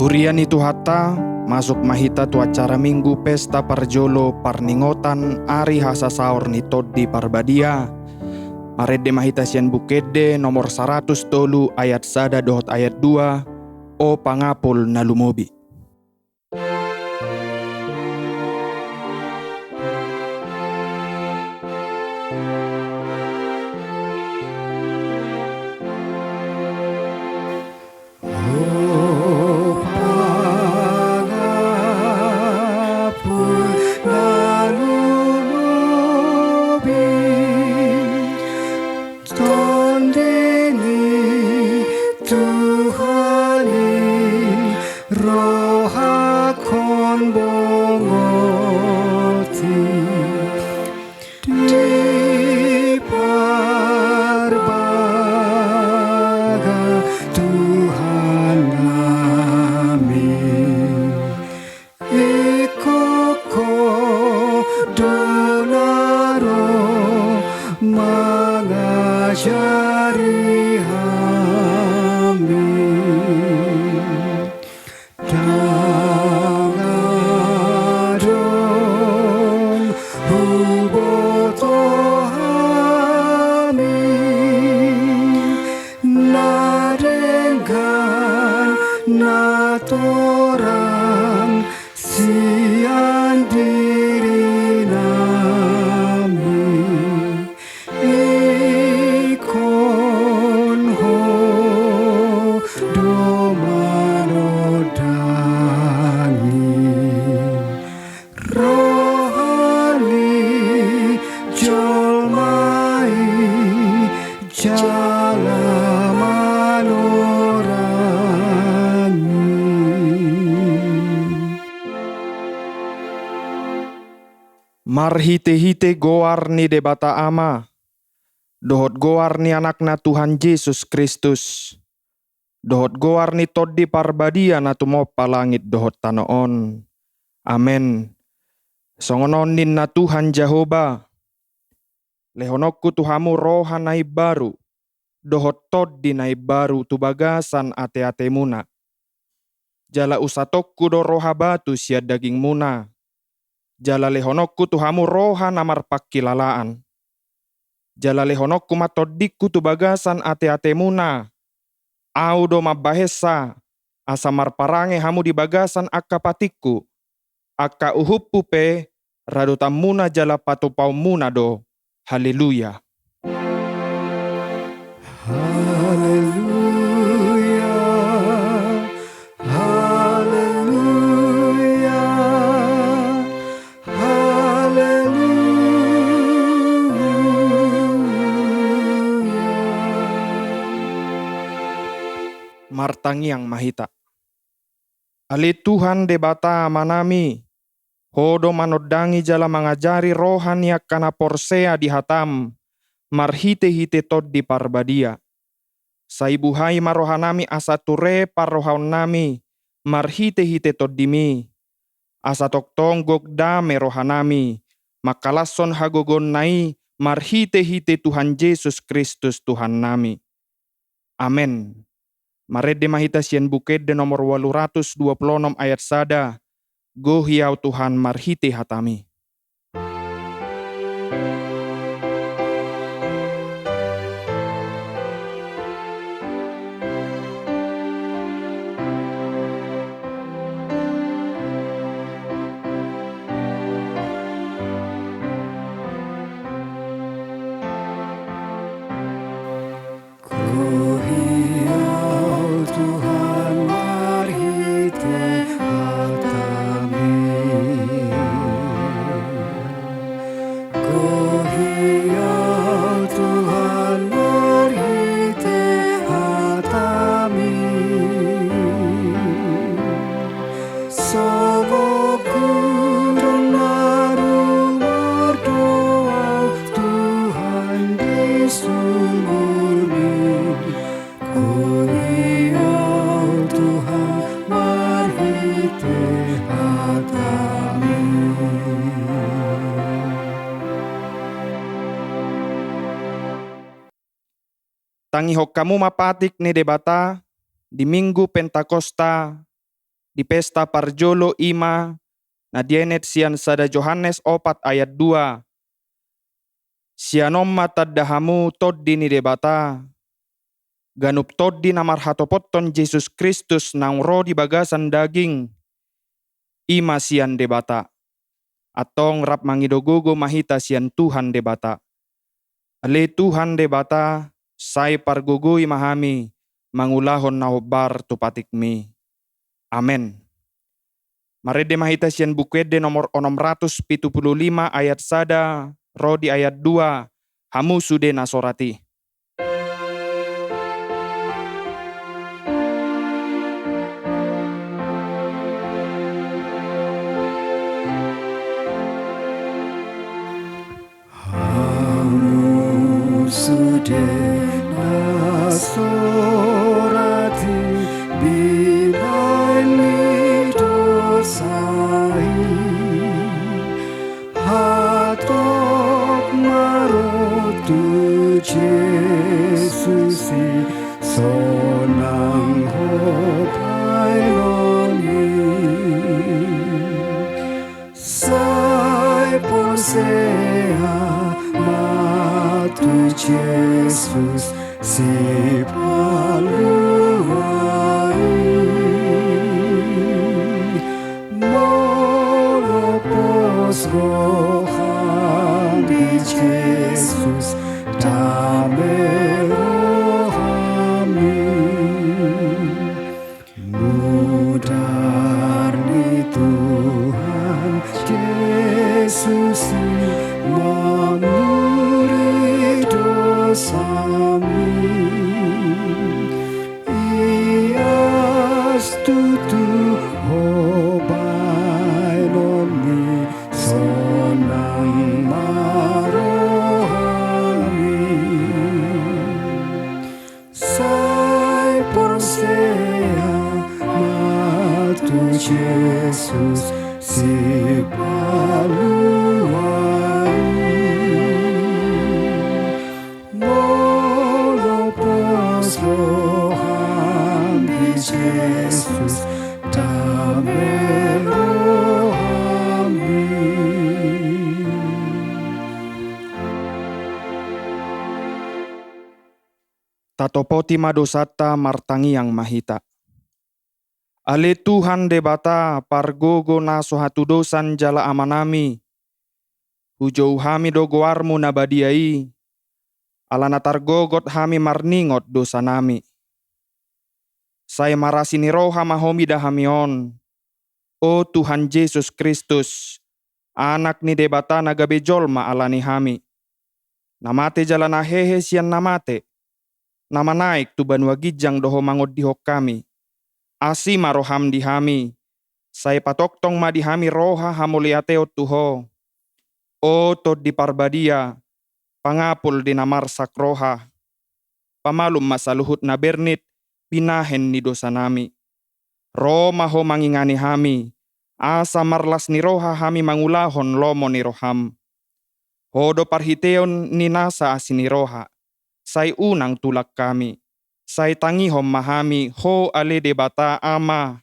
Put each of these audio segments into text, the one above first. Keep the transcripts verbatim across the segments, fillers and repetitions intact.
Huria ni Tuhanta, masuk ma hita tu acara Minggu Pesta Parjolo parningotan ari hasasaor ni Tondi Parbadia. Marende ma hita sian Buku Ende nomor saratus tolu ayat sada dohot ayat dua, O pangapul na lumobi. O pangapul na lumobi, Tondi ni Tuhan i, rohangkon bongoti, diparbaga Tuhan nami. Ingkon Ho do na ro mangajari hami. Ndang adong huboto hami na denggan na torang sian diri nami. Ingkon Ho do manondangi roha ni jolma i jala manorangi. Marhitehite goar ni Debata Ama, dohot goar ni Anakna Tuhan Jesus Kristus, dohot goar ni Tondi Parbadia na tumompa langit dohot tano on. Amen. Songon on ninna Tuhan Jahowa: Lehononku tu hamu roha na imbaru, dohot tondi na imbaru tu bagasan ateatemuna. Jala usatonku do roha batu sian dagingmuna, jala lehononku tu hamu roha na marpangkilalaan. Jala lehononku ma tondingku tu bagasan ateatemuna. Ahu do mambahensa, asa marparange hamu di bagasan angka patikku. Angka uhumhu pe radotanmuna jala patupaonmuna do. Haleluya. Haleluya. Haleluya. Haleluya. Martangiang ma hita. Ale Tuhan Debata Amanami, Ho do manondangi jala mangajari roha ni angka na porsea di hataM marhitehite Tondi Parbadia. Sai buhai ma rohanami asa ture parrohaonnami marhitehite TondiMi, asa tongtong gok dame rohanami mangkalashon hagogoonna i marhitehite Tuhan Jesus Kristus Tuhannami. Amen. Marende ma hita sian Buku Ende nomor ualu ratus dua pulu onom ayat sada. Gohi Ahu Tuhan marhite hataMi. Gohi Ahu Tuhan marhite hataMi. Gohi Ahu Tuhan marhite hataMi. Songon hudon na rumar do Ahu Tuhan di sunggulMi. Gohi Ahu Tuhan marhite hataMi. Tangihon hamu ma patik ni Debata di Minggu Pentakosta di pesta parjolo, i ma na dienet sian sada Johannes opat ayat dua. Sian on ma tanda hamu Tondi ni Debata. Ganup tondi na marhatopothon Jesus Kristus naung ro di bagasan daging, i ma sian Debata. Antong rap mangido gogo ma hita sian Tuhan Debata. Ale Tuhan Debata, sai pargogoi ma hami mangulahon na hombar tu patikmi. Amen. Marende ma hita sian Buku Ende nomor onom ratus pitu pulu lima ayat sada ro di ayat dua, hamu sude na sorat i. Hamu sude na sorat i, binahen ni dosa i, hatop ma ro tu Jesus i, sonang ho baenon i. Sai porsea ma tu Jesus Sipalua i. Molo pos roham di Jesus, dame roham i. Mudar ni Tuhan Jesus i mamuri dosami. Ias tutu ho baenon i, sonang ma rohami. Sai porsea ma tu Jesus Sipalua i. Molo pos roham di Jesus, dame rohami. Tatopoti ma dosanta, martangiang ma hita. Ale Tuhan Debata, pargogo na so hatudosan jala Amanami, hujou hami do goarmu na badia i, ala na targogot hami marningot dosanami. Sai marasi ni roha ma Ho mida hami on, o Tuhan Jesus Kristus, Anak ni Debata na gabe jolma ala ni hami. Na mate jala na hehe sian na mate, na manaek tu banua ginjang do Ho mangondihon hami. Asi ma roham di hami, sai patongtong ma di hami roha hamauliateon tu Ho. O Tondi Parbadia, pangapul di na marsak roha, pamalum ma saluhut na bernit binahen ni dosanami. Ro ma Ho mangingani hami, asa marlas ni roha hami mangulahon lomo ni roham. Ho do parhiteon ni nasa asi ni roha, sai unang tulang hami, sai tangihon ma hami Ho ale Debata Ama,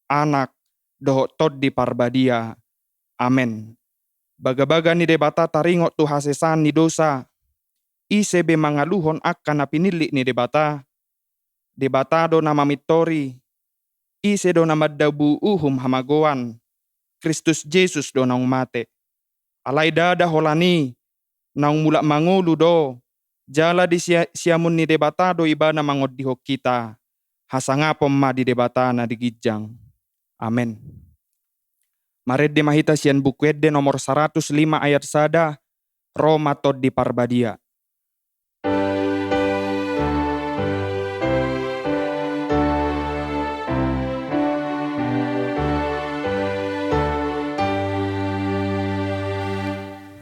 Anak, dohot Tondi Parbadia. Amen. Bagabaga ni Debata taringot tu hasesaan ni dosa. Ise be mangaluhon angka na pinillit ni Debata? Debata do na mamintori. Ise do na mandabu uhum hamagoan? Kristus Jesus do naung mate. Alai ndada holan i, naung mulak mangolu do, jala di sia-, siamun ni Debata do Ibana mangondihon hita. Hasangapon ma di Debata na di ginjang. Amen. Marende ma hita sian Buku Ende nomor saratus lima ayat sada, ro ma Tondi Parbadia.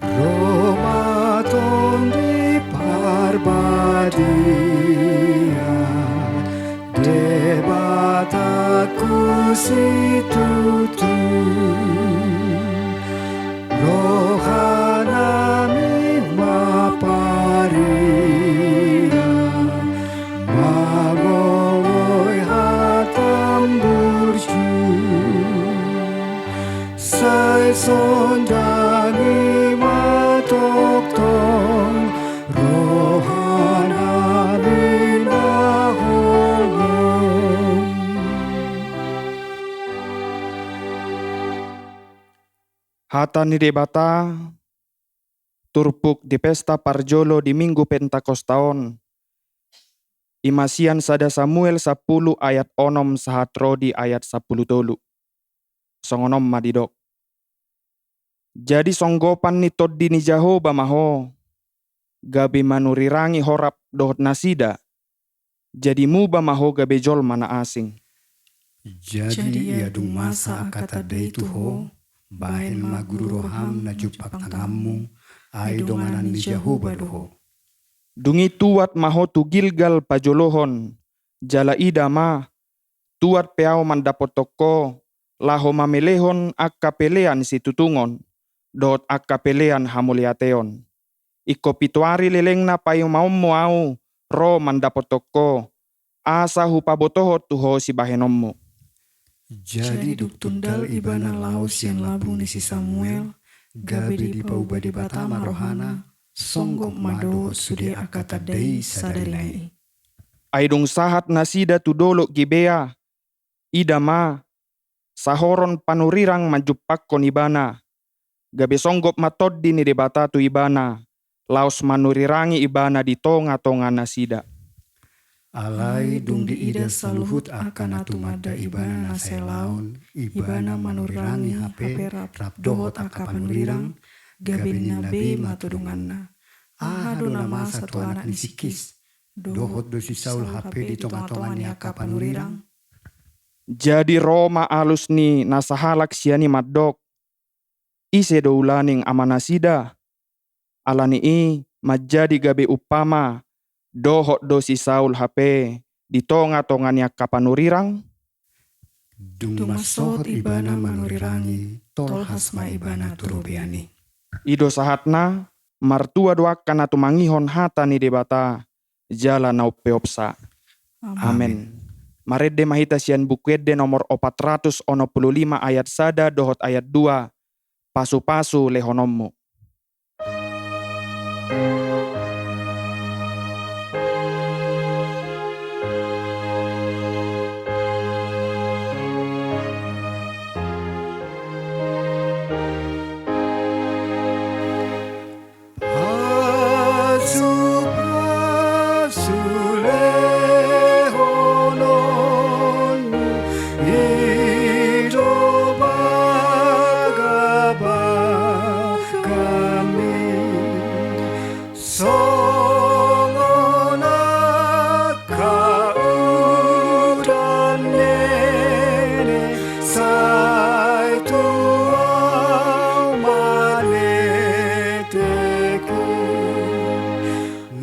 Ro ma Tondi Parbadia, Debata hu situtu. Rohanami ma pa Sai sondangi ma tongtong roha nami na holong. Hata ni Debata turpuk di pesta parjolo di Minggu Pentakosta on, i ma sian sada Samuel sampulu ayat onom sahat ro di ayat sampulu tolu. Songon on ma didok. Jadi songgopan ni Tondi ni Jahowa ma ho, gabe manurirangi ho rap dohot nasida, jadi muba ma ho gabe jolma na asing. Jadi ia dung masa angka tanda i tu ho, bahen ma guru roham na jumpang tanganmu, ai donganan ni Jahowa do ho. Dung i tuat ma ho tu Gilgal pajolohon, jala ida ma, tuat pe ahu mandapothon ho, laho mamelehon angka pelean situtungon, dohot angka pelean hamauliateon. Ingkon pitu ari lelengna paima-imaonmu ahu ro mandapothon ho, asa hupabotohon tu ho sibahenonmu. Jadi dung tundal ibana laos sian lambung ni si Samuel, gabe dipauba Debata ma rohana, songgop ma dohot sude angka tanda i sadari na i. Ai dung sahat nasida tu dolok Gibea, ida ma, sahoron panurirang manjumpangkon ibana, gabe songgop ma Tondi ni Debata tu ibana, laos manurirangi ibana di tongatonga nasida. Alai dung diida saluhut angka na tumanda ibana na sai laon, ibana manurirangi hape rap dohot angka panurirang, gabe ninna be ma tu donganna. Aha do na masa tu anak ni si Kis? Dohot do si Saul hape di tongatonga ni angka panurirang? Jadi ro ma alus ni na sahalak sian i mandok, ise do ulaning amanasida? Ala ni i manjadi gabe umpama, dohot do si Saul hape di tongatonga ni angka panurirang? Dung mansohot ibana manurirangi, tolhas ma ibana tu robean i. I do sahatna, martua do angka na tumangihon hata ni Debata, jala na umpeopsa. Amen. Amen. Marende ma hita sian Buku Ende nomor opat ratus onom pulu lima ayat sada dohot ayat dua, pasupasu lehononmu. Pasupasu lehononmu i do bagabagami. Songon angka udan nene sai tu ahu maletek i.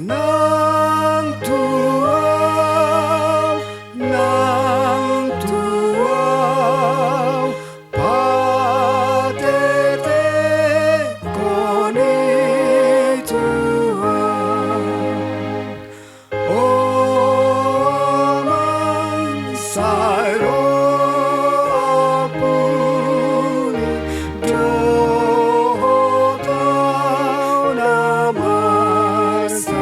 Nang tu ahu, nang tu ahu, patetekon i tu ahu. O Amang, sai ro ampuni dohot ahu na marsahit.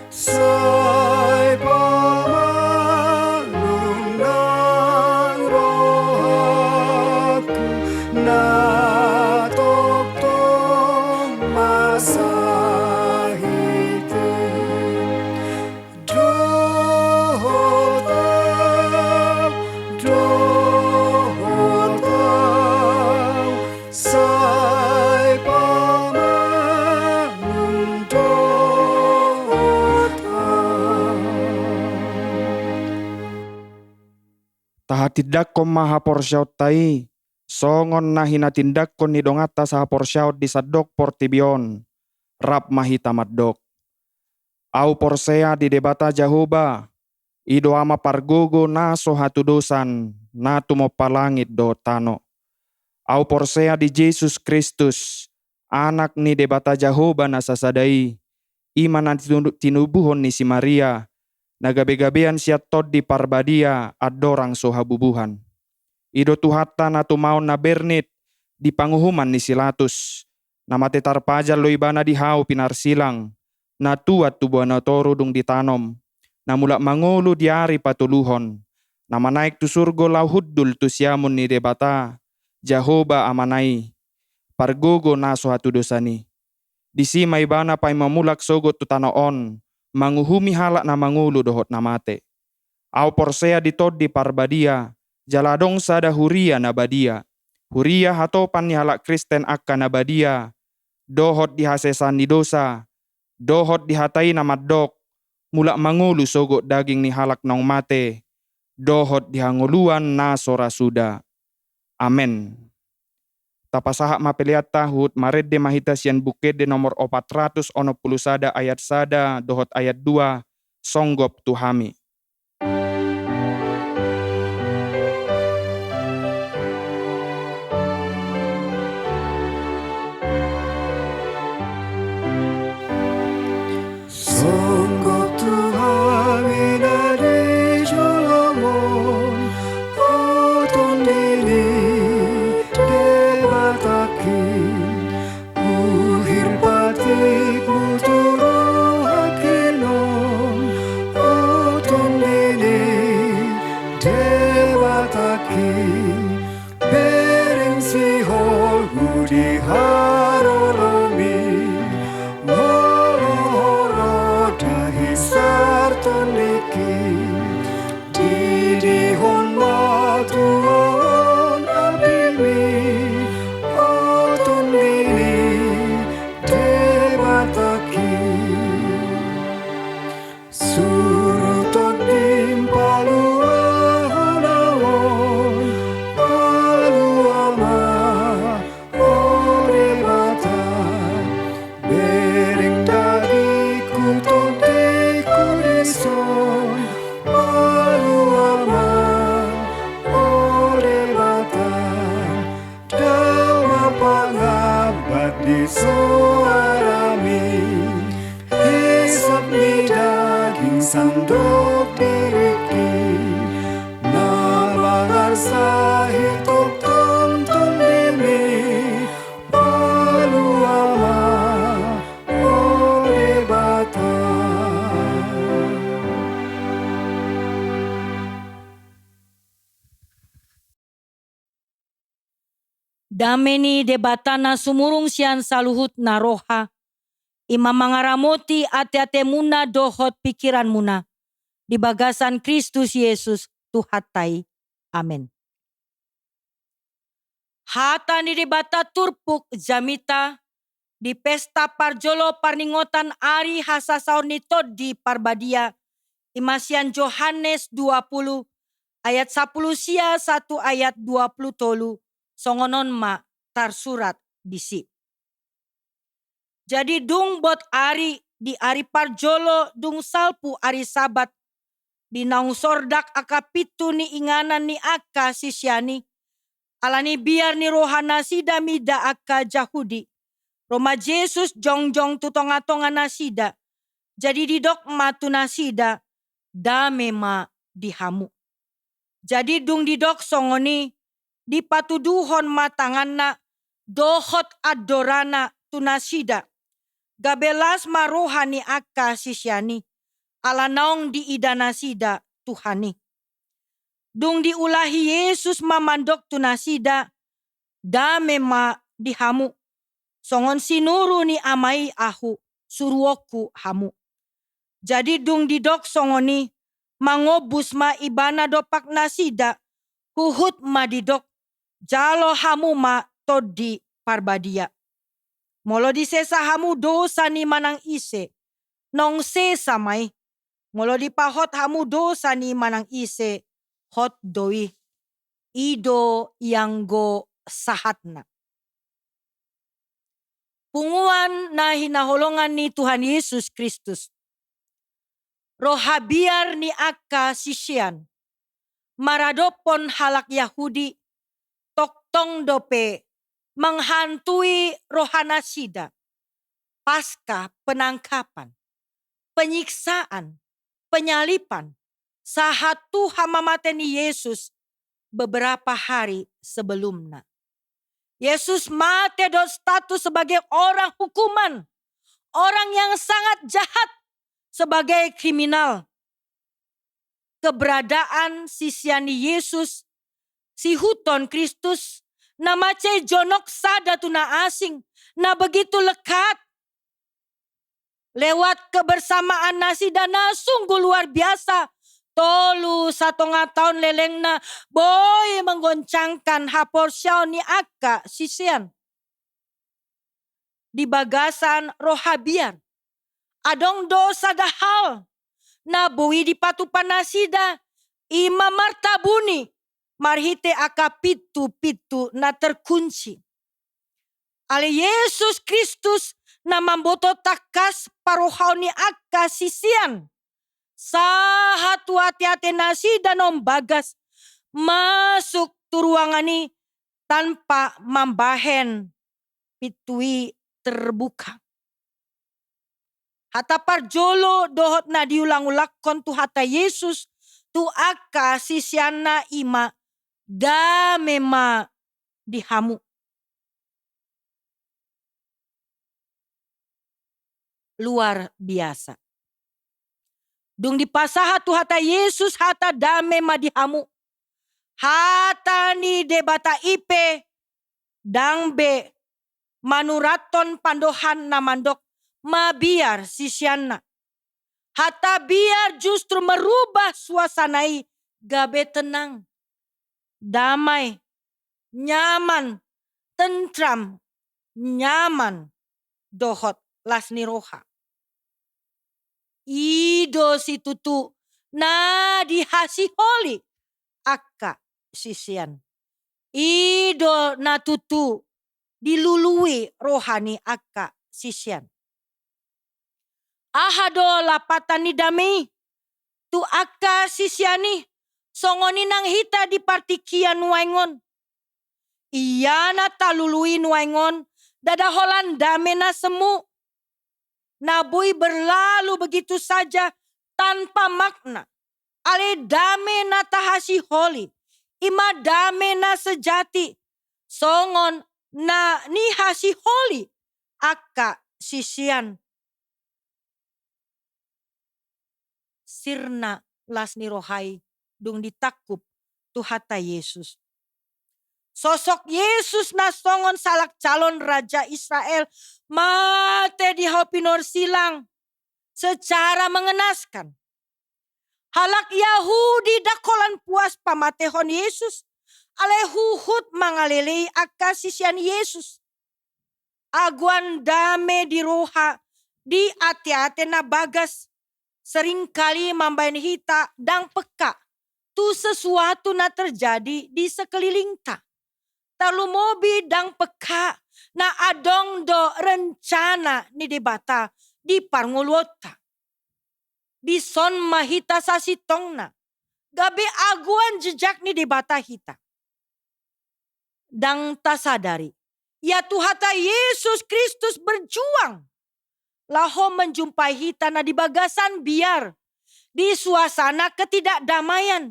Sai pamanum nang rohangku na tongtong marsahit i. Dohot ahu, dohot ahu, sai pamanum dohot ahu. Tahatindangkon ma haporseaonta i, songon na hinatindangkon ni donganta sahaporseaon di sandok portibi on, rap ma hita mandok. Ahu porsea di Debata Jahowa, i do Ama pargogo na so hatudosan, na tumompa langit dohot tano. Ahu porsea di Jesus Kristus, Anak ni Debata Jahowa na sasada i, i ma na tinu-, tinubuhon ni si Maria, na gabegabean sian Tondi Parbadia andorang so habubuhan. I do Tuhanta na tumaon na bernit di panguhuman ni si Latus, na mate tarpajal do ibana di hau pinarsilang, na tuat tubuan na toru dung ditanom, na mulak mangolu di ari patoluhon, na manaek tu surgo laho hundul tu siamun ni Debata, Jahowa Amana i, pargogo na so hatudosan i. Disi ma ibana paima mulak sogot tu tano on, manguhumi halak na mangolu dohot na mate. Ahu porsea di Tondi Parbadia, jala adong sada huria na badia. Huria hatopan ni halak Kristen angka na badia, dohot di hasesaan ni dosa, dohot di hata i na mandok, mulak mangolu sogot daging ni halak naung mate, dohot di hangoluan na so ra suda. Amen. Tapasahat ma peleanta, huhut marende ma hita sian Buku Ende nomor opat ratus onom pulu sada ayat sada dohot ayat dua, songgop tu hami. Songgop tu hami na di jolom on, o Tondi ni Debatangki, uhir patikmu tu rohangki on, o Tondi ni Debatangki. Bereng siholhu di haroromi, molo ho ro dahi sartondingki. Didihon ma tuaon apimi, o Tondi ni Debatangki. Suru tondim paluahon ahu on, palua ma, o Debata. Bereng dagingku tondingku dison, palua ma, o Debata. Dao ma pangambat di soarami, hisap ni daging sandok diringki, na mangarsahi tongtong tondimi, palua ma, o Debata. Dame ni Debata na sumurung sian saluhut na roha, i ma mangaramoti ateatemuna dohot pingkiranmuna, di bagasan Kristus Jesus, Tuhanta i. Amen. Hata ni Debata turpuk jamita, di pesta parjolo parningotan ari hasasaon ni Tondi Parbadia, i ma sian Johannes dua pulu ayat sampulu sia sahat tu ayat dua pulu tolu, songon on ma tarsurat disi. Jadi dung bot ari, di ari parjolo dung salpu ari Sabat, di naung sordak angka pintu ni inganan ni angka sisean i, ala ni biar ni rohanasida mida angka Jahudi, ro ma Jesus jongjong tu tongatonga nasida. Jadi didok ma tu nasida, dame ma di hamu. Jadi dung didok songon i, dipatuduhon ma tanganna dohot andorana tu nasida. Gabe las ma roha ni angka sisean i, ala naung diida nasida Tuhan i. Dung diulahi Jesus ma mandok tu nasida, dame ma di hamu. Songon sinuru ni Ama i ahu, suruonku hamu. Jadi dung didok songon i, mangombus ma ibana dompak nasida, huhut ma didok, jalo hamu ma Tondi Parbadia. Molo disesa hamu dosa ni manang ise, naung sesa ma i. Molo dipahot hamu dosa ni manang ise, hot do i. I do ianggo sahatna. Punguan na hinaholongan ni Tuhan Yesus Kristus. Roha biar ni angka sisean maradophon halak Yahudi, tongtong dope manghantui rohanasida, Paskah, penangkapan, penyiksaan, penyaliban, sahat tu hamamate ni Yesus, beberapa hari sebelumna. Yesus mate dohot status sebagai orang hukuman, orang yang sangat jahat, sebagai kriminal. Keberadaan sisean ni Yesus, sihuthon Kristus, na mansai jonok sada tu na asing, na begitu lekat. Lewat kebersamaan nasida na sungguh luar biasa, tolu satonga taon lelengna boi menggoncangkan haporseaon ni angka sisean. Di bagasan roha biar, adong do sada hal na boi dipatupa nasida, i ma martabuni marhite angka pintu-pintu na terkunci. Alai Yesus Kristus na mamboto tangkas parrohaon ni angka sisean, sahat tu ateate nasida na umbagas masuk tu ruangan i tanpa mambahen pintu i terbuka. Hata parjolo dohot na diulang-ulanghon Tuhanta Yesus tu angka siseanna i ma, "Dame ma di hamu." Luar biasa. Dung dipasahat Tuhanta Yesus hata "Dame ma di hamu", hata ni Debata i pe ndang be manurathon pandohan na mandok mabiar siseanna. Hata biar justru merubah suasana i gabe tenang, damai, nyaman, tentram, nyaman, dohot las ni roha. I do situtu na dihasiholi angka sisean. I do na tutu dilului roha ni angka sisean. Aha do lapatan ni dame i tu angka sisean i, songon i nang hita di partingkian nuaeng on? Ia na talului nuaeng on ndada holan dame na semu, na boi berlalu begitu saja tanpa makna. Alai dame na tahasiholi, i ma dame na sejati, songon na nihasiholi angka sisean. Sirna las ni roha i dung ditangkup Tuhanta Yesus. Sosok Yesus na songon sahalak calon raja Israel mate di hau pinorsilang secara mengenaskan. Halak Yahudi ndang holan puas pamatehon Yesus, alai huhut mangalelei angka sisean Yesus. Agoan dame di roha, di ateate na bagas, seringkali mambahen hita ndang peka tu sesuatu na terjadi di sekelilingta. Tarlumobi ndang peka na adong do rencana ni Debata di parngoluonta. Dison ma hita sasintongna gabe agoan jejak ni Debata hita. Ndang tasadari, ia Tuhanta Yesus Kristus berjuang laho menjumpai hita na di bagasan biar, di suasana ketidakdamaian.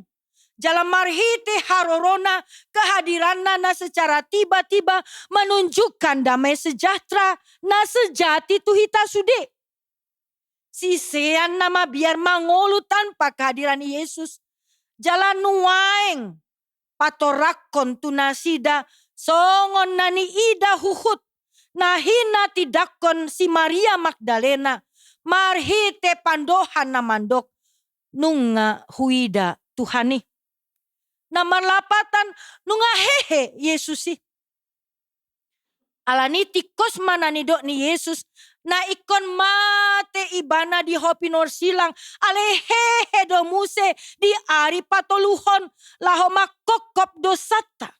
Jala marhite harorona, kehadiranna na secara tiba-tiba menunjukkan damai sejahtera na sejati tu hita sude. Sisean na mabiar mangolu tanpa kehadiran Yesus, jala nuaeng patorangkon tu nasida songon na niida huhut na hinatindangkon si Maria Magdalena marhite pandohan na mandok, "Nunga huida Tuhan i." Na marlapatan, nunga hehe Yesus i. Alani tingkos ma na nidok ni Yesus, na ingkon mate ibana di hau pinorsilang, alai hehe do muse di ari patoluhon laho mangkopkop dosanta.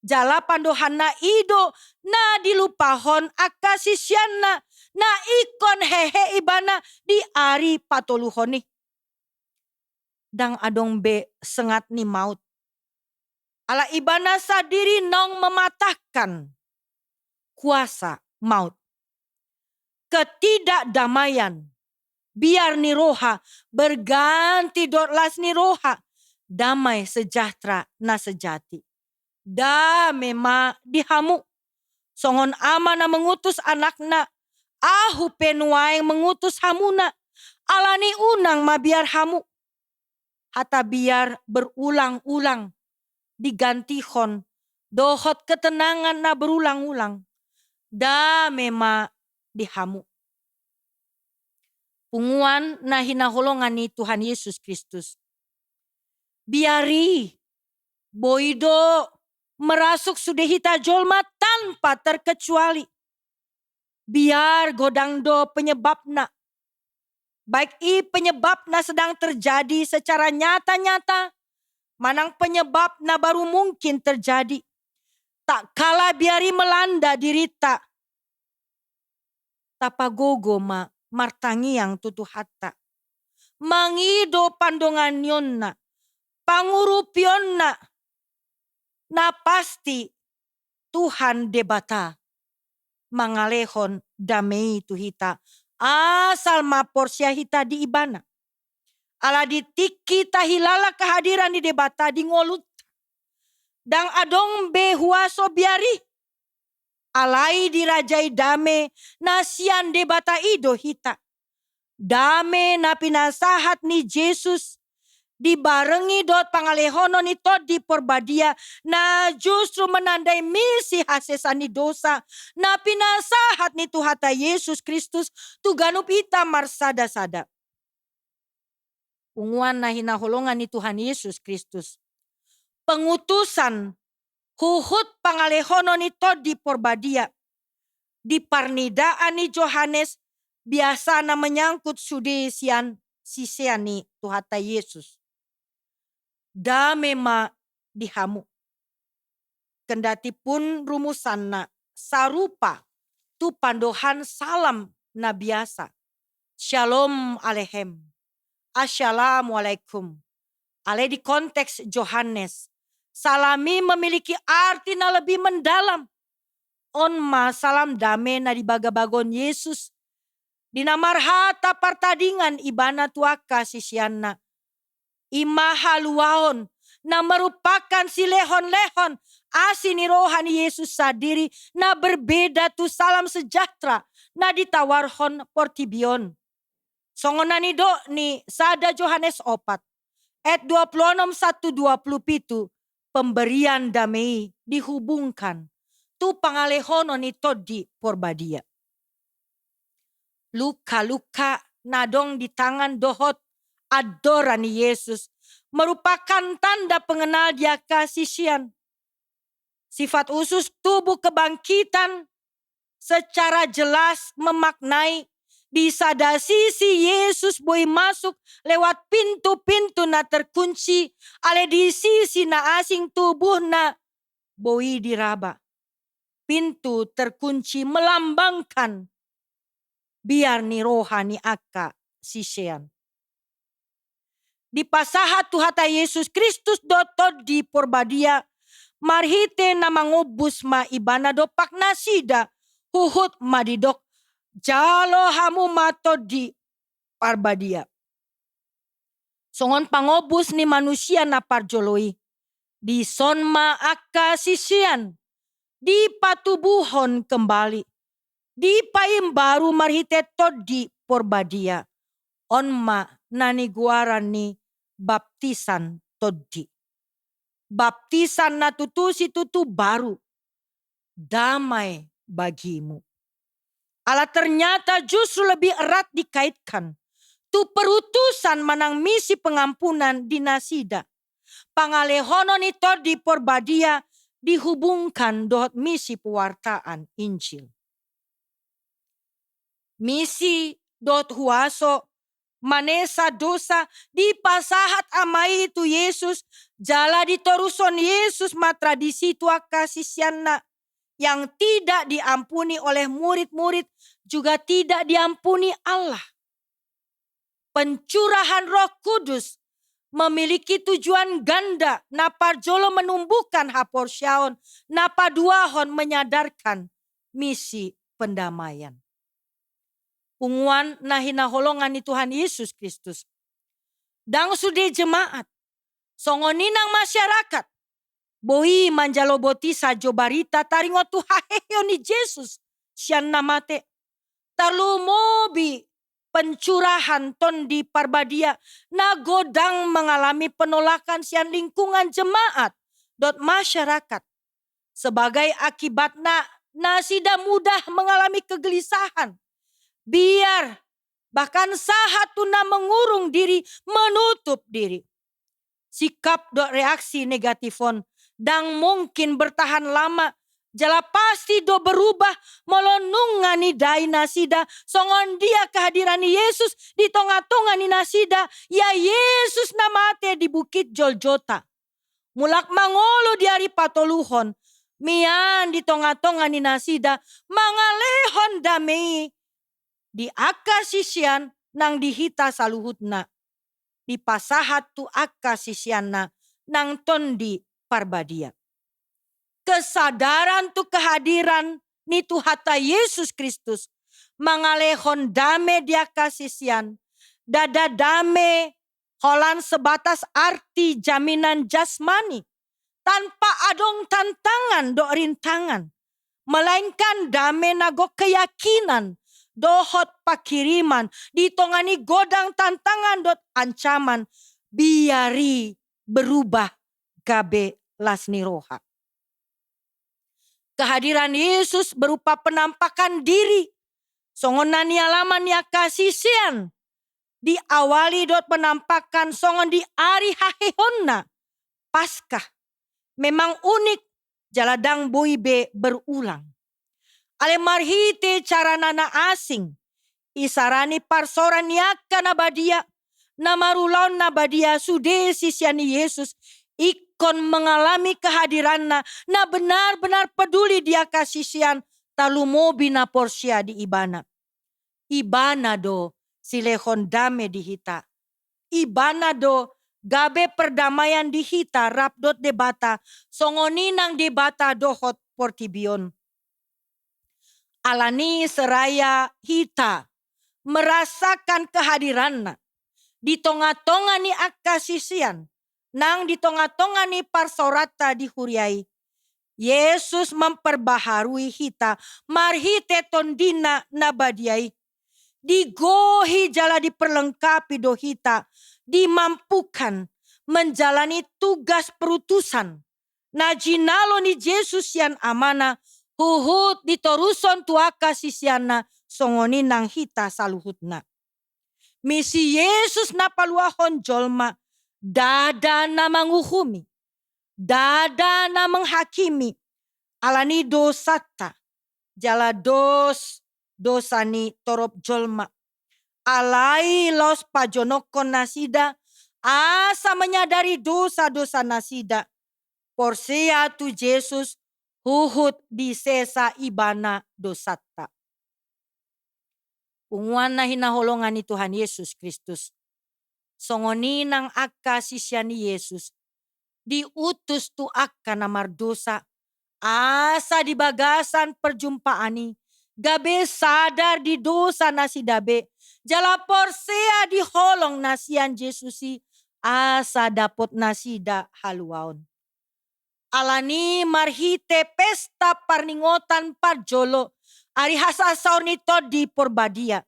Jala pandohanna i do na dilupahon angka siseanna, na ingkon hehe ibana di ari patoluhon i. Ndang adong be sengat ni maut. Ala ibana sandiri naung mematahkan kuasa maut. Ketidakdamaian, biar ni roha berganti dohot las ni roha, Damai sejahtera na sejati. Dame ma di hamu. Songon ama na mengutus anakna, ahu pe nuaeng mengutus hamuna. Alani unang mabiar hamu. Hata biar berulang-ulang digantihon dohot ketenangan na berulang-ulang. Dame ma di hamu. Punguan na hinaholongan ni Tuhan Yesus Kristus. Biar i, boi do merasuk sude hita jolma tanpa terkecuali. Biar godang do penyebabna. Baik i penyebabna sedang terjadi secara nyata-nyata, manang penyebabna baru mungkin terjadi. Tak kala biar i melanda dirita, tapagogo ma martangiang tu Tuhanta. Mangido pandonganionna, pangurupionna, na pasti Tuhan Debata mangalehon dame i tu hita, asal ma porsea hita di Ibana. Ala di tingki tahilala kehadiran ni Debata di ngolunta, ndang adong be huaso biar i. Alai dirajai dame na sian Debata i do hita. Dame na pinasahat ni Jesus dibarengi dohot pangalehonon ni Tondi Porbadia, na justru menandai misi hasesaan ni dosa na pinasahat ni Tuhanta Jesus Kristus tu ganup hita marsada-sada. Punguan na hinaholongan ni Tuhan Jesus Kristus. Pengutusan huhut pangalehonon ni Tondi Porbadia di parnidaan ni Johannes biasana menyangkut sude sian sisean ni Tuhanta Jesus. Dame ma di hamu. Kendati pun rumusanna sarupa tu pandohan salam na biasa. Shalom aleichem. Assalamualaikum. Alai di konteks Johannes, salam i memiliki arti na lebih mendalam. On ma salam dame na dibagabagon Jesus di na marhata partadingan Ibana tu angka siseanna. I ma haluaon na merupakan silehonlehon asi ni roha ni Jesus sandiri na berbeda tu salam sejahtera na ditawarhon portibi on. Songon na nidok ni sada Johannes opat, ayat dua puluh enam sahat tu dua puluh pitu, pemberian dame i dihubungkan tu pangalehonon ni Tondi Porbadia. Luka-luka na adong di tangan dohot andora ni Jesus merupakan tanda pengenal di angka sisean. Sifat khusus tubuh kebangkitan secara jelas memaknai, di sada sisi Jesus boi masuk lewat pintu-pintu na terkunci, alai di sisi na asing tubuhna boi diraba. Pintu terkunci melambangkan biar ni roha ni angka sisean. Dipasahat Tuhanta Jesus Kristus do Tondi Porbadia, marhite na mangombus ma Ibana dompak nasida, huhut ma didok, jalo hamu ma Tondi Parbadia. Songon pangombus ni manusia na parjolo i, dison ma angka sisean dipatubuhon kembali, dipaimbaru marhite Tondi Porbadia. On ma na nigoaran ni baptisan Tondi. Baptisan na tutu situtu baru. Damai bagimu. Ala ternyata justru lebih erat dikaitkan tu perutusan manang misi pengampunan di nasida. Pangalehonon ni Tondi Porbadia dihubungkan dohot misi pewartaan Injil. Misi dohot huaso manesa dosa dipasahat Ama i tu Jesus, jala ditorushon Jesus ma tradisi tu angka siseanna. Yang tidak diampuni oleh murid-murid juga tidak diampuni Allah. Pencurahan Roh Kudus memiliki tujuan ganda, na parjolo menumbuhkan haporseaon, na paduahon menyadarkan misi pendamaian. Punguan na hinaholongan ni Tuhan Yesus Kristus. Ndang sude jemaat Songon i nang masyarakat, boi manjalo botisan jo barita taringot tu haheheon ni Jesus sian na mate. Tarlumobi pencurahan Tondi Parbadia na godang mengalami penolakan sian lingkungan jemaat dohot masyarakat. Sebagai akibatna, nasida mudah mengalami kegelisahan, biar bahkan sahat tu na mengurung diri, menutup diri. Sikap dohot reaksi negatif on ndang mungkin bertahan lama, jala pasti do berubah molo nunga nidai nasida songon dia kehadiran ni Jesus di tonga-tonga ni nasida, ia Jesus na mate di Bukit Golgota. Mulak mangolu di ari patoluhon, mian di tonga-tonga ni nasida, mangalehon dame i di angka sisean nang di hita saluhutna, dipasahat tu angka siseanna nang Tondi Parbadia. Kesadaran tu kehadiran ni Tuhanta Jesus Kristus mangalehon dame di angka sisean, ndada dame holan sebatas arti jaminan jasmani, tanpa adong tantangan dohot rintangan, melainkan dame na gok keyakinan dohot panghirimon di tonga ni godang tantangan dohot ancaman, biar i berubah gabe las ni roha. Kehadiran Yesus berupa penampakan diri, songon na nialami ni angka sisean, diawali dohot penampakan songon di ari haheheonna, Paskah, memang unik jala ndang boi be berulang. Alai marhite carana na asing, isarani parsaoran ni angka na badia, na marulaon na badia sude sisean ni Jesus, ingkon mengalami kehadiranna na benar-benar peduli di angka sisean, tarlumobi na porsea di Ibana. Ibana do silehon dame di hita. Ibana do gabe perdamaian di hita rap dohot Debata, songon i nang Debata dohot portibi on. Alani i seraya hita merasakan kehadiranna di tonga-tonga ni angka sisean, nang di tonga-tonga ni parsaoranta di huria i, Yesus memperbaharui hita marhite Tondina na badia i. Digohi jala diperlengkapi do hita, dimampukan menjalani tugas perutusan na jinalo ni Jesus sian Amana, huhut ditorushon tu angka siseanna, songon i nang hita saluhutna. Misi Jesus na paluahon jolma, ndada na manguhumi, ndada na menghakimi, alani dosanta, jala dos dosa ni torop jolma. Alai laos pajonokhon nasida, asa menyadari dosa-dosa nasida, porsea tu Jesus, huhut disesa Ibana dosanta. Punguan na hinaholongan ni Tuhan Yesus Kristus. Songon i nang angka sisean ni Yesus, diutus tu angka na mardosa, asa di bagasan perjumpaan i, gabe sadar di dosa nasida be, jala porsea di holong na sian Jesus i, asa dapot nasida haluaon. Alani i marhite pesta parningotan parjolo ari hasasaor ni Tondi Porbadia,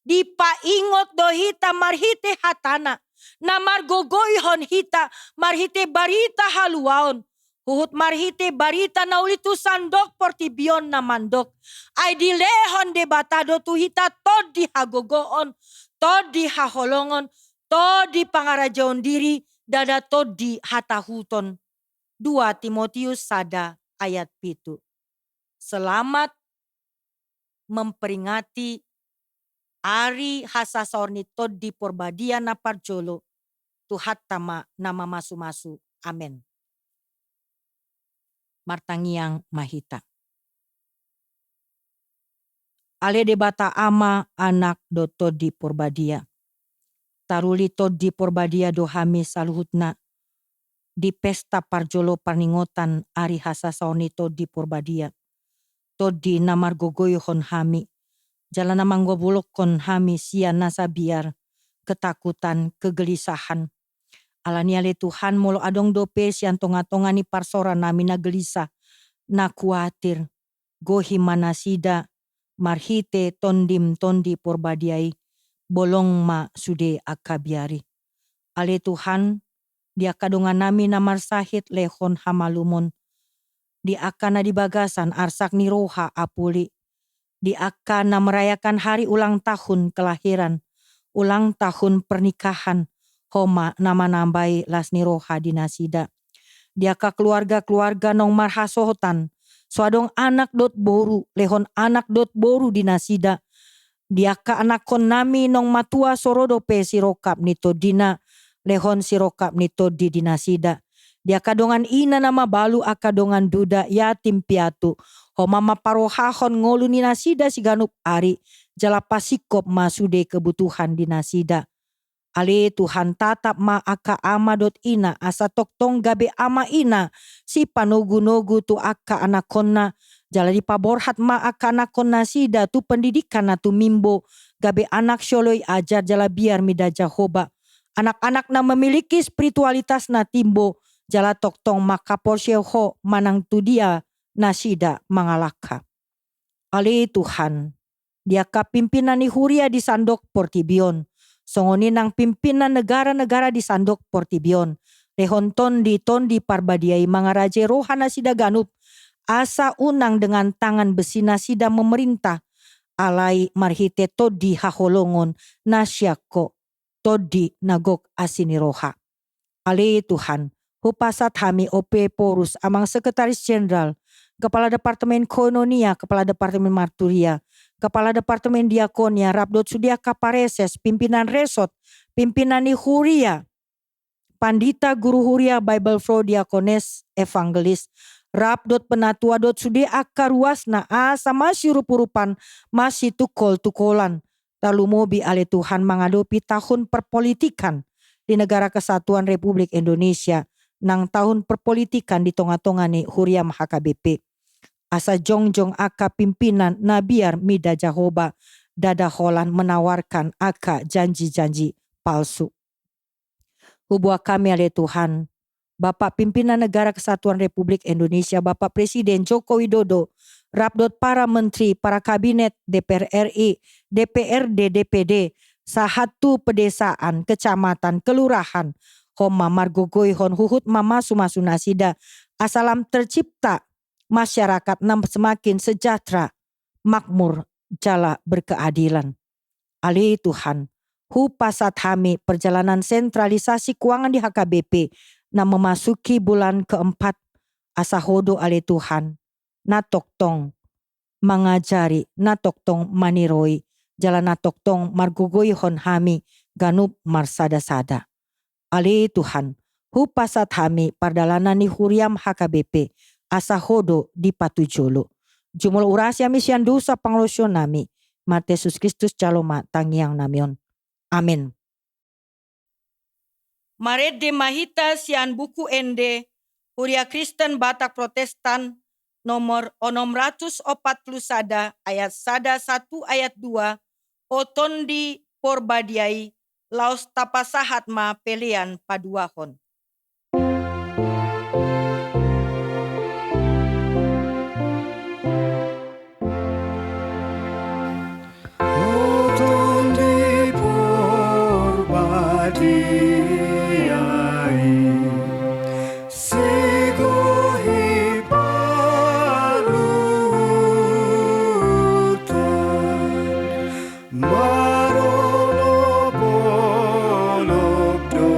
dipaingot do hita marhite hatana, na margogoihon hita marhite barita haluaon, huhut marhite barita na uli tu sandok portibi on na mandok. Ai dilehon Debata do tu hita tondi hagogoon, tondi haholongon, tondi pangarajaon diri, ndada tondi hatahuton. Dua Timotius sada ayat pitu. Selamat memperingati ari hasasaor ni Tondi Porbadia na parjolo, Tuhanta ma na mamasumasu. Amen. Martangiang ma hita. Ale Debata Ama, Anak dohot Tondi Porbadia. Taruli Tondi Porbadia do hami saluhutna di pesta parjolo parningotan ari hasasaor ni Tondi Porbadia. Tondi na margogoihon hami, jala na manggobolokhon hami sian nasa biar, ketakutan, kegelisahan. Alani ale Tuhan, molo adong dope sian tonga-tonga ni parsoranami na gelisah, na kuatir, gohi ma nasida marhite Tondim Tondi Porbadia i, bolong ma sude angka biar i. Ale Tuhan, di angka dongannami na marsahit lehon hamalumon, di angka na di bagasan arsak ni roha apuli, di angka na merayakan hari ulang tahun kelahiran, ulang tahun pernikahan, ho ma na manambai las ni roha di nasida. Di angka keluarga-keluarga naung marhasohotan, so adong anak dohot boru, lehon anak dohot boru di nasida. Di angka anakkonnami naung matua so ro dope sirongkap ni tondina, lehon sirongkap ni tondi di nasida. Di angka dongan ina na mabalu, angka dongan duda, yatim piatu, ho ma mamparrohahon ngolu ni nasida siganup ari, jala pasingkop ma sude kebutuhan di nasida. Ale Tuhan, tatap ma angka ama dohot ina, asa tongtong gabe ama ina sipanogu-nogu tu angka anakkonna, jala dipaborhat ma angka anakkon nasida tu pendidikan na tumimbo, gabe anak sioloi ajar jala biar mida Jahowa. Anak-anak na memiliki spiritualitas na timbo, jala tongtong mangkaporseai Ho manang tu dia nasida mangalangka. Ale Tuhan, di angka pimpinan ni huria di sandok portibi on, songon i nang pimpinan negara-negara di sandok portibi on, lehon Tondi, Tondi Parbadia i mangarajai roha nasida ganup, asa unang dengan tangan besi nasida memerintah, alai marhite tondi haholongon na sian Ho, tondi na gok asi ni roha. Ale Tuhan, hupasahat hami O P Porus, Amang Sekretaris Jenderal, Kepala Departemen Koinonia, Kepala Departemen Marturia, Kepala Departemen Diakonia, rap dohot sude angka praeses, pimpinan resort, pimpinan ni huria, pandita, guru huria, Bible Pro, diakones, evangelis, rap dohot penatua dohot sude angka ruasna, asa masiurup-urupan, masitungkol-tungkolan. Tarlumobi ale Tuhan mangadopi tahun perpolitikan di Negara Kesatuan Republik Indonesia, nang tahun perpolitikan di tonga-tonga ni huriaM H K B P. Asa jongjong angka pimpinan na biar mida Jahowa, ndada holan menawarkan angka janji-janji palsu. Huboan hami ale Tuhan, Bapak Pimpinan Negara Kesatuan Republik Indonesia, Bapak Presiden Joko Widodo, rap dohot para menteri, para kabinet, D P R R I, D P R D, D P D, sahat tu pedesaan, kecamatan, kelurahan, ho ma margogoihon huhut mamasu-masu nasida, asa lam tercipta masyarakat na semakin sejahtera, makmur, jala berkeadilan. Ale Tuhan, hupasahat hami perjalanan sentralisasi keuangan di H K B P na memasuki bulan keempat, asa Ho do ale Tuhan, na tongtong mangajari, na tongtong maniroi, jala na tongtong margogoihon hami ganup marsada-sada. Ale Tuhan, hupasahat hami pardalanan ni huriaM H K B P, asa Ho do dipatujolo. Jumolo urasi hami sian dosa pangalaosionnami, marhite Jesus Kristus jalo ma tangiangnami on. Amen. Marende ma hita sian Buku Ende Huria Kristen Batak Protestan nomor onom ratus opat pulu sada, ayat sada sahat tu ayat dua, O Tondi Porbadia i, laos tapasahat ma pelean paduahon. O Tondi Porbadia i, sigohi parluhutan, marolop-olop do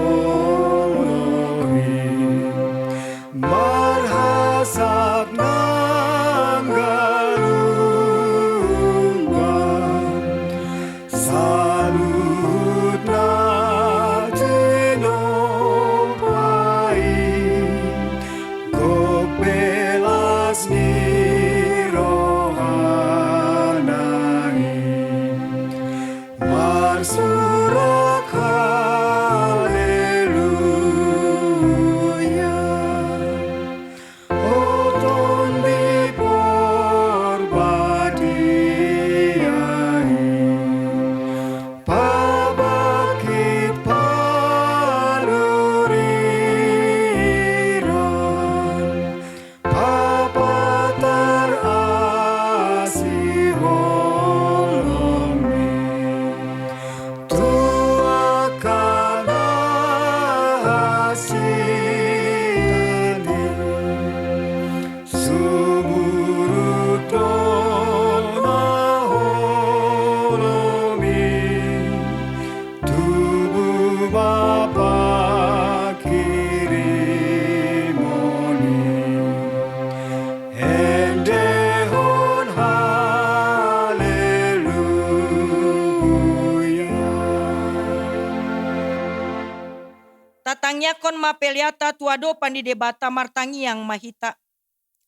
Tangiangkon ma peleanta tu adopan ni Debata. Martangiang ma hita.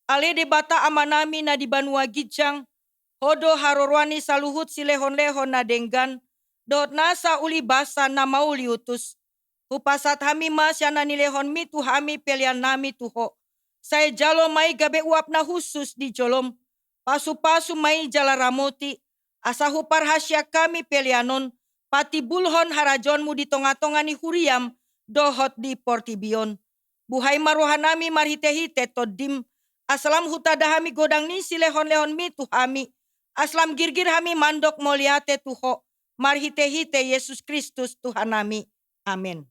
Ale Debata Amanami na di banua ginjang, Ho do haroroan ni saluhut silehonlehon na denggan dohot nasa ulibasa na mauliutus. Hupasahat hami ma sian na nilehonMi tu hami peleannami tu Ho. Sai jalo ma i gabe uap na hushus di joloM. Pasupasu ma i jala ramoti, asa huparhaseang hami pelean on patimbulhon harajaonMu di tongatonga ni huriaM dohot di portibi on. Buhai ma rohanami marhitehite TondiM, asa lam hutanda hami godang ni silehonlehonMi tu hami, asa lam girgir hami mandok mauliate tu Ho, marhitehite Jesus Kristus Tuhannami. Amen.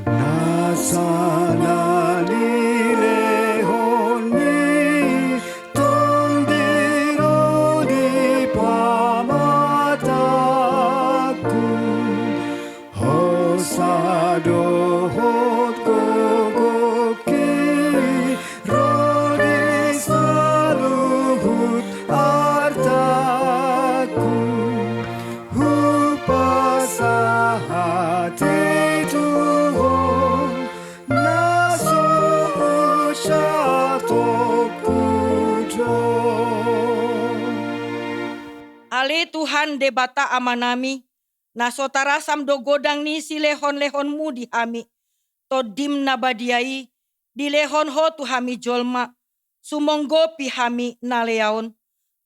Nasa na nilehonMi Tondi ro di pamatangku, hosa dohot gogongki ro di saluhut artangku. Hupasahat i tu Ho na so satongku do. Ale Tuhan Debata Amanami, na so tarasam do godang ni silehonlehonMu di hami. TondiM na badia i dilehon Ho tu hami jolma, sumonggopi hami na lea on.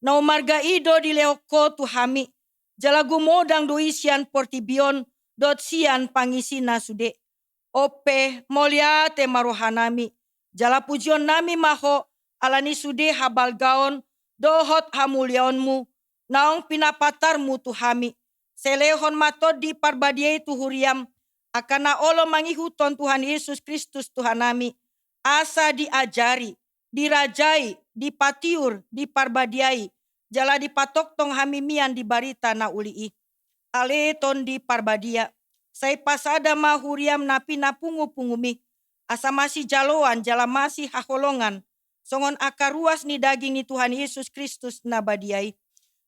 Na umarga i do dilehon Ho tu hami, jala gumodang do i sian portibi on dohot sian pangisina sude. On pe, mauliate ma rohanami, jala pujionnami ma Ho, ala ni sude habalgaon dohot hamuliaonMu naung pinapatarMu tu hami. Sai lehon ma Tondi Parbadia i tu huriaM, angka na olo mangihuthon Tuhan Jesus Kristus Tuhannami, asa diajari, dirajai, dipatiur, diparbadiai, jala dipatongtong hami mian di barita na uli i. Ale Tondi Parbadia, sai pasada ma huriaM na pinapungupunguMi, asa masijaloan jala masihaholongan, songon angka ruas ni daging ni Tuhan Jesus Kristus na badia i.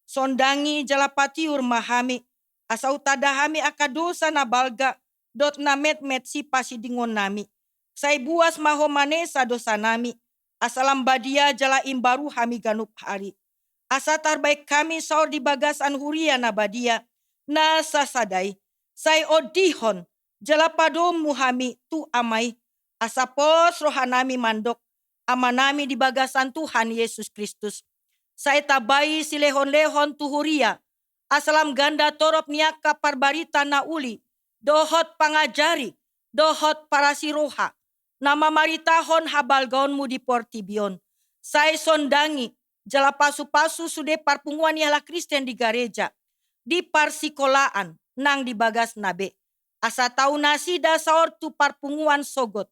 Sondangi jala patiur ma hami, asa hutanda hami angka dosa na balga dohot na metmet sipasidingonnami. Sai buas ma Ho manesa dosanami, asa lam badia jala imbaru hami ganup ari. Asa tarbaen hami saor di bagasan huria na badia, na sasada i. Sai ondihon jala padomu hami tu Ama i, asa pos rohanami mandok, Amanami di bagasan Tuhan Jesus Kristus. Sai tambai silehonlehon tu huria, asa lam ganda torop ni angka parbarita na uli, dohot pangajari, dohot parasiroha, na mamaritahon habalgaonMu di portibi on. Sai sondangi jala pasupasu sude parpunguan ni halak Kristen di gareja, di parsikolaan, nang di bagasna be. Asa tau nasida saor tu parpunguan sogot.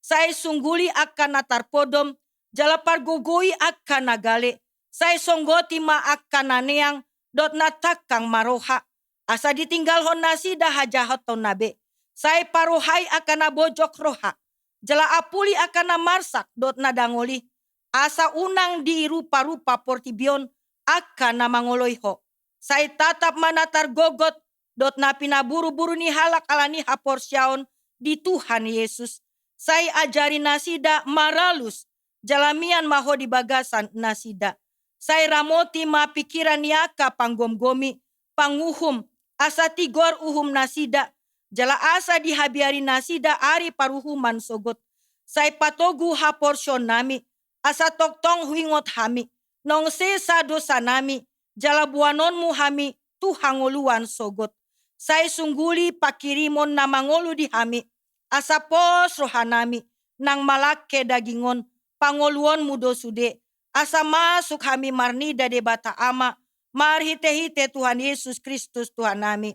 Sai sungguli angka na tarpodom, jala pargogoi angka na gale. Sai songgoti ma angka na neang dohot na tangkang maroha, asa ditinggalhon nasida hajahatonna be. Sai parohai angka na bojok roha, jala apuli angka na marsak dohot na dangol i, asa unang diruparupa portibi on angka na mangoloi Ho. Sai tatap ma na targogot dohot na pinaburuburu ni halak ala ni haporseaon di Tuhan Jesus. Sai ajari nasida maralus jala mian ma Ho di bagasan nasida. Sai ramoti ma pingkiran ni angka panggomgomi, panguhum, asa tigor uhumnasida, jala asa dihabiari nasida ari paruhuman sogot. Sai patogu haporseaonnami, asa tongtong huingot hami, naung sesa dosanami, jala boanonmu hami tu hangoluan sogot. Sai sungguli pangkirimon na mangolu di hami, asa pos rohanami, nang malangke daging on, pangoluonmu do sude, asa masuk hami marnida Debata Ama, marhitehite Tuhan Jesus Kristus Tuhannami.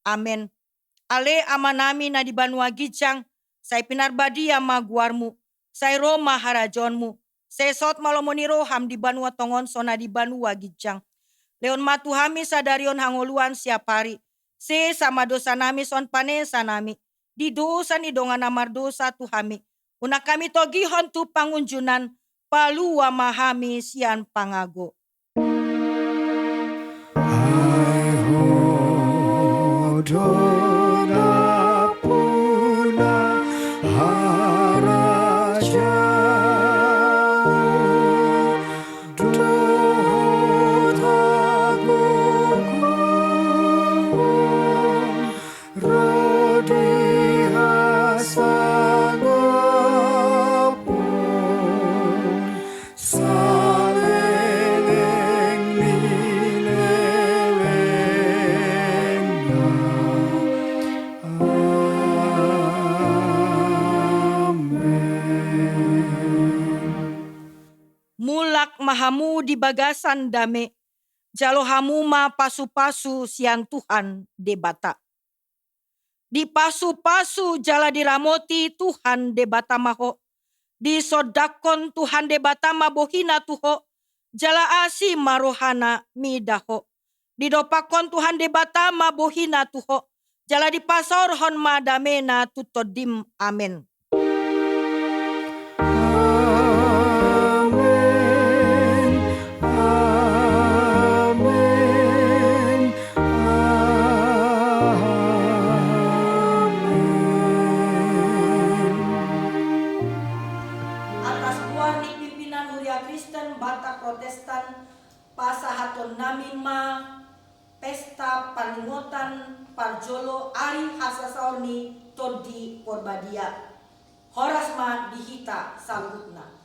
Amen. Ale Amanami na di banua ginjang, sai pinarbadia ma goarmu, sai ro ma harajaonmu, sai saut ma lomo ni roham di banua tonga on songon na di banua ginjang. Lehon ma tu hami sadari on hangoluan siapari, sesa ma dosanami songon panesanami di dosa ni dongan na mardosa tu hami. Unang hami togihon tu pangunjunan, palua ma hami sian pangago. Ai Ho do na Mulak ma hamu di bagasan dame, jalo hamu ma pasu-pasu sian Tuhan Debata. Dipasupasu jala diramoti Tuhan Debata ma ho. Disondangkon Tuhan Debata ma bohina tu ho, jala asi ma rohana mida ho. Didompakkon Tuhan Debata ma bohina tu ho, jala dipasaorhon ma damena tu tondim. Amen. Amen. Amen. Amen. Atas goar ni pimpinan Huria Kristen Batak Protestan, pasahatonnami ma pesta parningotan parjolo ari hasasaor ni Tondi Porbadia. Horas ma di hita saluhutna.